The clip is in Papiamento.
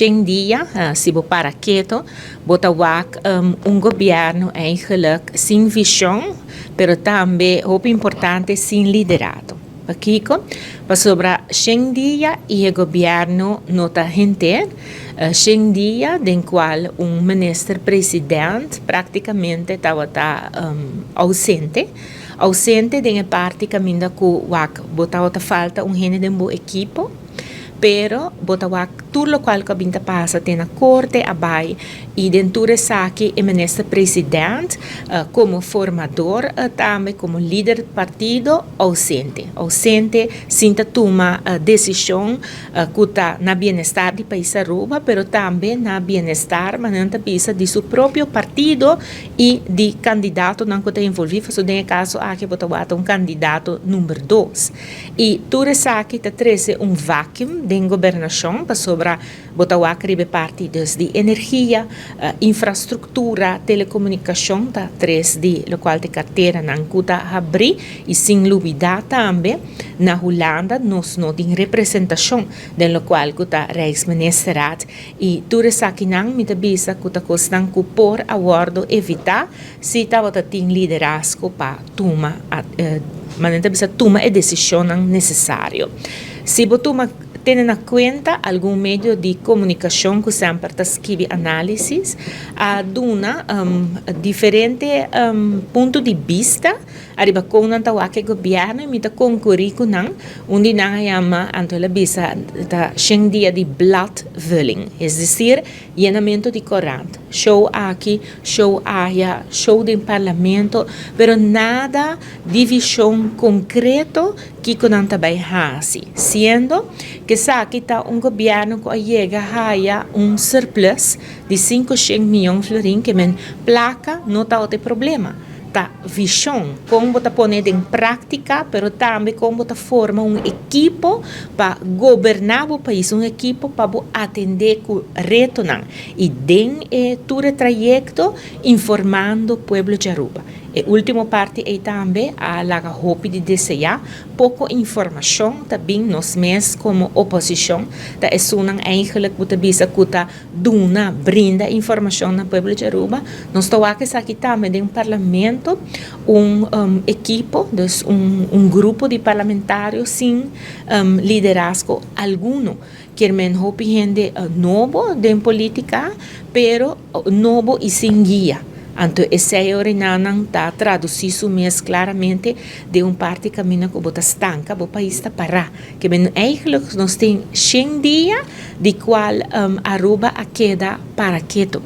100 dia, si bo para keto, bo ta wak un gobierno eigenlijk sin vision, pero tambe, hopi importante, sin liderato. Pakico? Pasobra 100 dia y e gobierno no ta hende, 100 dia den cual un minister president practicamente tabata ausente, ausente den parti caminda cu wak bo ta falta un hende den bo equipo, pero bo ta wak tur locual cu a pasa te na corte a bay y den tur esaki e minister president como formador, tambe como lider partido, ausente, ausente, sin tuma decision cu ta na bienestar di pais Aruba, pero tambe na bienestar, manera bisa, di su propio partido y di candidatonan cu ta envolvi. So den caso aki bo ta un candidato number 2 y tur esaki ta trece un vacuum den gobernacion, pasobra bo ta wak riba parti dus di energia, infrastructura, telecomunicacion, ta tres di locual ta carteranan cu ta habri, y sin lubida tambe na Hulanda nos no tin representacion den locual cu ta Rijksministerraad. Y tur esakinan, mi ta bisa cu ta cosnan cu por a wordo evita si tabata tin liderazgo pa tuma, manera bisa, tuma e decision necesario. Si bo tuma tene na cuenta, algun medio di comunicacion cu semper ta skirbi analisis, a duna diferente punto di bista ariba con nan ta wak e gobierno, y mi ta concuri cu nan. Un di nan yama, anto el a bisa, ta 100 dia di bladvulling, es decir, yenamento di corant. Show aki, show aya, show den parlamento, pero nada di vision concreto cu nan ta bay hasi. Siendo cu esaki ta un gobierno cu a yega haya un surplus di 500 miyon florin, kiermen placa no ta otro problema. Ta vision, con bo ta pone den practica, pero tambe con bo ta forma un equipo pa goberna e pais, un equipo pa atende cu retonan. Y den tur trayecto informando pueblo di Aruba. E ultimo parti ey tambe a laga hopi di desea, poco informacion tambe. Nos mes como oposicion ta esunnan eigenlijk bo ta bisa cu ta duna, brinda informacion na pueblo di Aruba. Nos ta wak aki tambe den parlamento un equipo, dus un grupo di parlamentario sin liderazgo alguno. Kiermen hopi hende nobo den politica, pero nobo y sin guia. Anto, esey nan ta traduci su mes claramente den un parti caminda cu bo ta stanca, e pais ta para. Kiermen eigenlijk nos tin 100 dia di cual Aruba a keda para keto.